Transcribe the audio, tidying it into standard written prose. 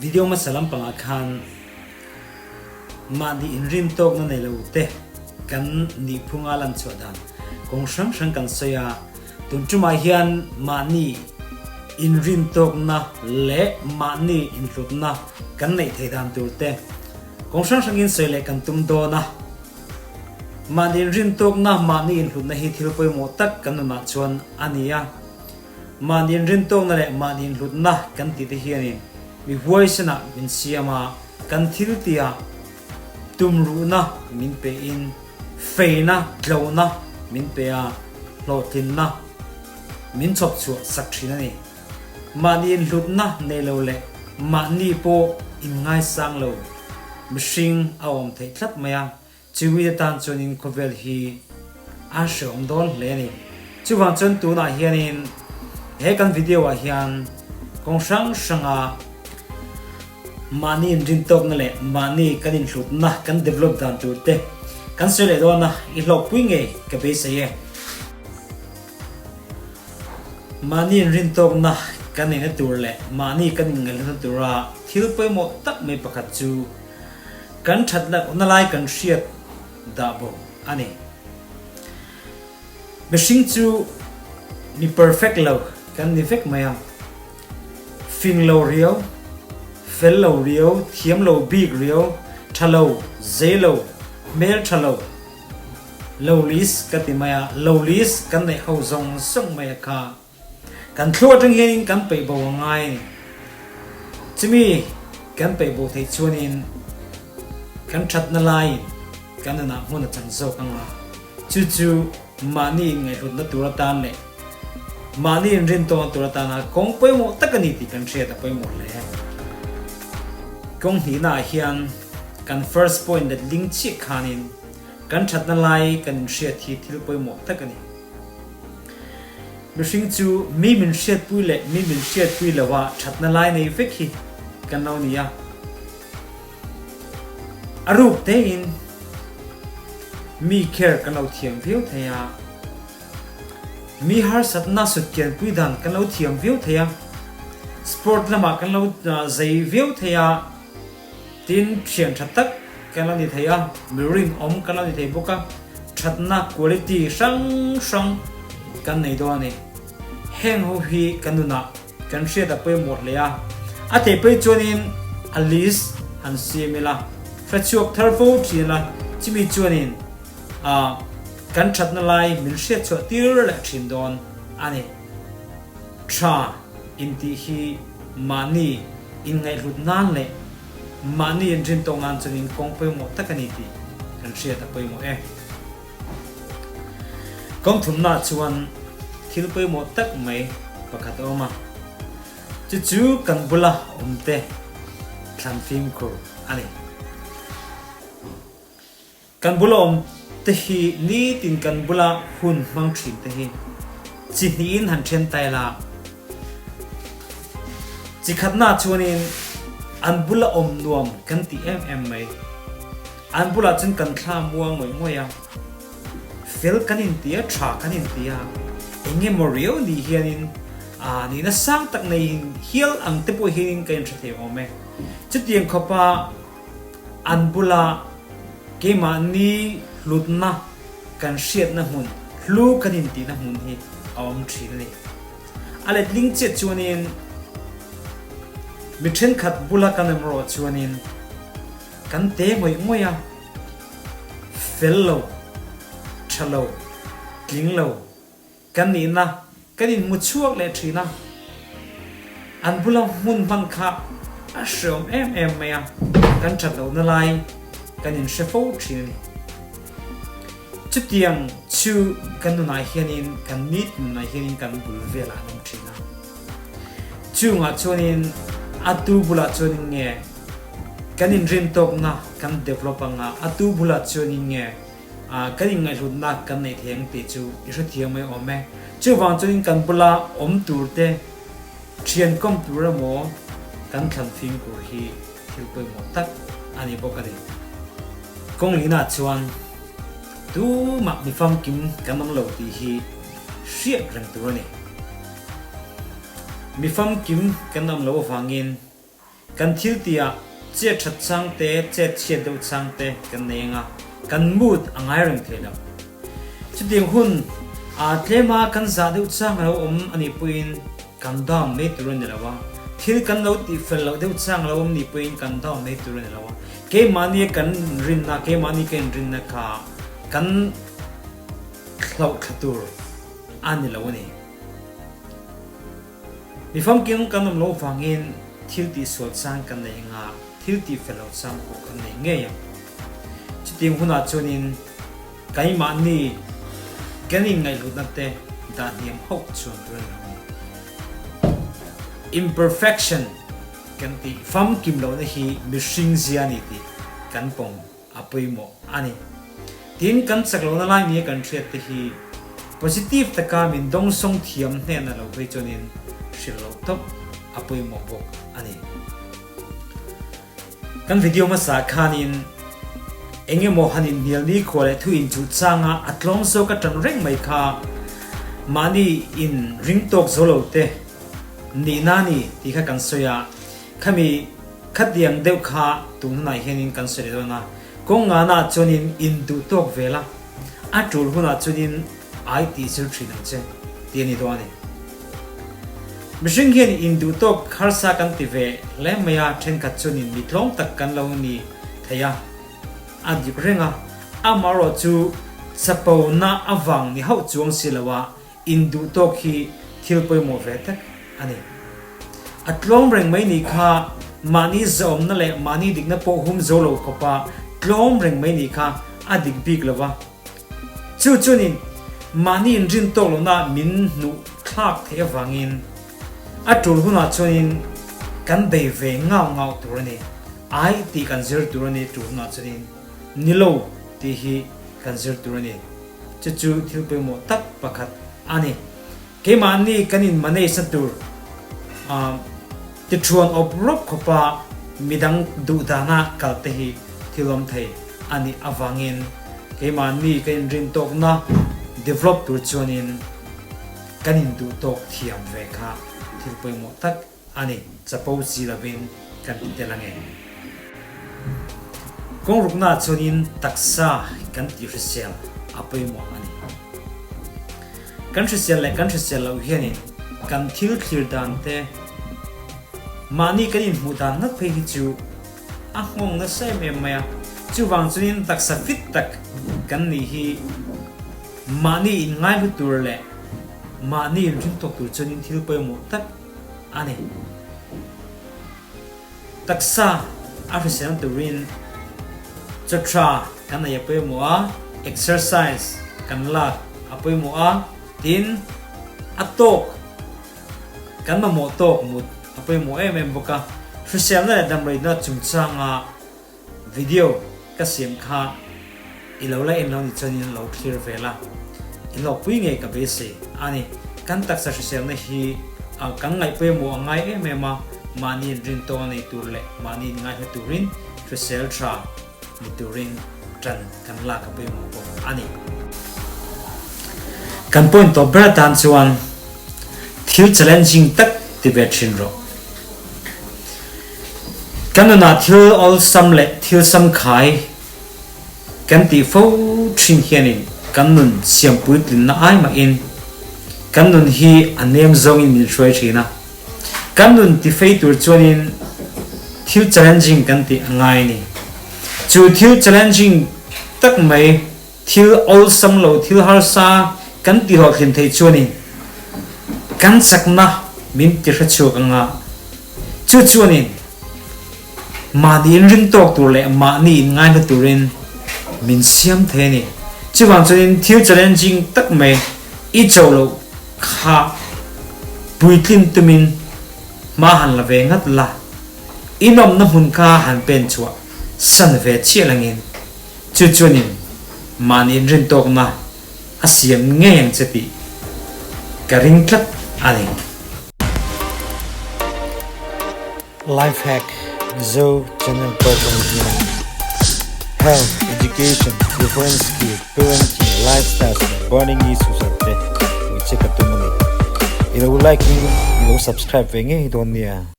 Video hmasa lampangah khan mahni inrin tawkna nei lo te kan nihphunga lan chhuah dan kawng hrang hrang kan sawi a. Tun tumah hian mahni inrin tawkna leh mahni inhlutna kan neih theih dan tur te kawng hrang hrangin sawi leh kan tum dawn a. Mahni inrin tawkna, mahni inhlutna hi thil pawimawh tak kan nunah chuan a ni a. Mahni inrintawkna leh mahni inhlutna kan tih te hianin mi huaisenah min siam a, kan thil tia tumruhna min pein feina, tlona min pe a, hlawhtlinna min chhawp chhuah sak thin a ni. Mahni inhlutna nei lo leh mahni pawh inngaisang lo mihring a awm theih tlat mai a, Chumi atan chuanin khawvel hi a hreawm dawn hle a ni. Chuvang chuan tunah hianin he kan video ah hian kawng hrang hranga mahni inrintawkna leh mahni kan inhlutna kan develop dan tur te kan sawi leh dawn a, i hlawkpui ngei ka beisei e. Mahni inrintawkna kan neihna tur leh mahni kan inngaihna tura thil pawimawh tak mai pakhat chu Kan that lohna lai kan hriat dah bawk a ni. Mihring chu mi perfect lo kan ni vek mai a, fing lo riau, fel lo riau, thiam lo bik riau, tha lo, zei lo, hmel tha lo, lo list ka ti mai a, lo list kan neih ho zawng zawng mai a kha. Kan thlu atang hianin kan peih bo a ngai a ni. Chumi kan peih bo theih chuanin kan thatna laiin kan nunah hmun a chan zawk ang a, chu chu mahni inngaihhlutna tur atan leh mahni inrintawna tur atana kawng pawimawh tak a ni tih kan hriat a pawimawh hle. Kawng hnihnaah hian kan first point let ling chiah khanin kan thatna lai kan inhriat hi thil pawimawh tak a ni. Mihring chu mi min hriatpui leh mi min hriatpui loha thatna lai nei vek hi kan lo ni a. A ruk tein mi care kan lo thiam viau thei a, mi harsatna sutkianpui dan kan lo thiam viau thei a, sport lamah kan lo zei viau thei a, Tin, thian tha tak kan lo ni thei a, mi rinawm kan lo ni thei bawk a, thatna quality hrang hrang kan nei dawn a ni. Heng ho hi kan nunah kan hriat a pawimawh hle a, a theih pei chuanin a list han siam ila, hrechhuak thar fo thin ila, chumi chuanin kan thatna lai min hriatchhuah tir leh thin dawn a ni. Tha intih hi mahni inngaihhlut nan leh mahni inrintawk nan chuanin kawng pawimawh tak a ni tih kan hriat a pawimawh e. Kawng thumnaah chuan thil pawimawh tak mai pakhat a awm a, chu chu kan bula awmte thlan fimkhur a ni. Kan bula awm te hi nitin kan bula hun hmang thin te hi chi hnihin han then ta ila, chi khatna chuanin an bula awm nuam kan ti em em mai. An bulah chuan kan thla muang ngawih ngawih a, fel kan inti a, tha kan inti a, eng emaw riau ni hianin aa nihna sang tak nei hial ang te pawh hianin ka inhre thei awm e. Chutiang khawpa An bula keimahni hlutna kan hriatna hmun, hlu kan intihna hmun hi a awm thin a ni. A letling chiah chuanin mi thenkhat bula kan awm erawh chuanin kan te ngawih ngawih a, fel lo, tha lo, tling lo, Kan nihna kan inhmu chhuak leh thin a, an bula hmun hman kha a hreawm em em mai a, kan that lohna lai kan inhre fo thin a ni. Chutiang chu kan nunah hianin, kan nit nunah hianin kan bul velah an awm thin a. Chungah chuanin a tu bulah chuanin nge kan inrintawkna kan develop anga, a tu bulah chuanin nge Kan inngaihhlutna kan neih thei ang tih chu i hrethiam mai awm e. Chuvang chuanin kan bula awm tur te, thian kawm tur emaw kan thlan fimkhur hi thil pawimawh tak a ni bawk a ni. Kawng linah chuan tumah mi famkim kan awm lo tih hi hriat reng tur a ni. Mi famkim kan awm loh avangin. Kan thil tihah chet that chang te, chet chhiat deuh chang te kan nei ang a, kan mood a ngai reng thei lo. Chutiang hun ah tlema kan zah deuh chang a lo awm a nih pawhin kan down mai tur a ni lo a, thil kan lo tih fel loh deuh chang a lo awm nih pawhin kan down mai tur a ni lo a, keimahni kan rinna, keimahni ka inrinna kha kan hlauh thla tur a ni lo a ni. Mi famkim kan awm loh vangin thil tihsual chang kan nei anga thil tihfel loh chang pawh kan nei ngei ang. Chutiang hunah chuanin keimahni kan inngaihhlutna te dah hniam hauh chuan tur a ni lo a ni. Imperfection kan tih famkim lohna hi mihring zia a ni tih kan pawm a pawimawh a ni. Tin, kan chak lohna lai nia kan hriat te hi positive taka min dawngsawng thiam hnena lo phei chuanin hrilh loh tawp a pawimawh bawk a ni. Kan video hmasa khanin eng emaw han inhnial ni khua leh thu inchuh changa a tlawm zawk a tan reng mai kha mahni in ring tawk zo lo te nihna a ni tih kha kan sawi a. Khami khatiang deuh kha tun hunah hianin kan sawi dawn a, kawng ngana chuanin in duh tawk vel a, a tul hunah chuanin ai tih zir thin ang che tih a ni dawn a ni. Mihring hian in duh tawk harsa kan ti ve hle mai a, thenkhat chuanin mi tlawm tak kan lo ni thei a, a dik reng a, amaherawh chu chapona avang ni hauh chuang si lo a, Induh tawk hi thil pawimawh ve tak a ni. A tlawm reng mai ni kha mahni zahawmna leh mahni dikna pawh hum zo lo khawpa tlawm reng mai ni kha a dik bik lo va. Chu chuanin mahni inrin tawk lohna min hnuh thlak theih avangin a tul hunah chuanin kan bei ve ngau ngau tur a ni. Ai tih kan zir tur a ni tul hunah chuanin ni lo tih hi kan zir tur a ni. Chu chu thil pawimawh tak pakhat a ni. Keimahni kan in manage na tur tithuan awp rawp khawpa midang duh dana kal te hi thil awm thei a nih avangin keimahni kan inrin tawkna develop tur chuanin kan induh tawk thiam ve kha thil pawimawh tak A ni, chapo si lovin kan ti tel ange. Kawngruknaah chuanin taksa kan tih hrisel a pawimawh a ni. Kan hrisel leh kan hrisel loh hianin kan thil thlir dan te, mahni kan inhmuh dan ngat phei hi chu a nghawng nasa em em mai a. Chuvang chuanin taksa fit tak kan nih hi mahni inngaihlu tur leh mahni inringtawk tur chuanin thil pawimawh tak a ni. Taksa a hrisel turin chaw tha kan ei a pawimawh a, exercise kan lak a pawimawh a, tin a tawk kan mamawh tawk mut a pawimawh em em bawk a. Hriselna leh damreina chungchanga Video ka siam kha i lo la en lo ni chuanin lo thlir ve la, i hlawkpui ngei ka beisei a ni. Kan taksa hriselna hi kan ngaih pawimawh a ngai em em a, mahni in rin tawk a nei tur leh mahni in ngaihna turin hrisel tha ni turin tan kan lak a pawimawh bawk a ni. Kan point tawp ber atan chuan thil challenging tak ti ve thin rawh. Kan nunah thil awlsam leh thil samkhai kan tih fo thin hianin kan nun siam puitlinna ai mahin kan nun hi a nem zawngin min hruai thin a. Kan nun tifei tur chuanin thil challenging kan tih a ngai a ni. Chu thil challenging tak mai Thil awlsam lo, thil harsa kan ti hlawhtlin theih chuanin kan chakna min ti hrechhuak anga chu chuanin mahni inring tawk tur leh mahni inngaihna turin min siam thei a ni. Chuvang chuanin thil challenging tak mai i cho loh kha puitlin tumin hma han la ve ngat la, inawmna hmun kha han pen chhuah san ve chiah langin Chu chuanin mahni inrintawkna a siam ngei ang che tih ka ring tlat a ni. Lifehack Mizo channel program hian Health, Education, Different Skill, Parenting, Lifestyles leh Burning Issues ah te puih che ka tum a ni. I lo like in i lo subscribe ve ngei dawn nia.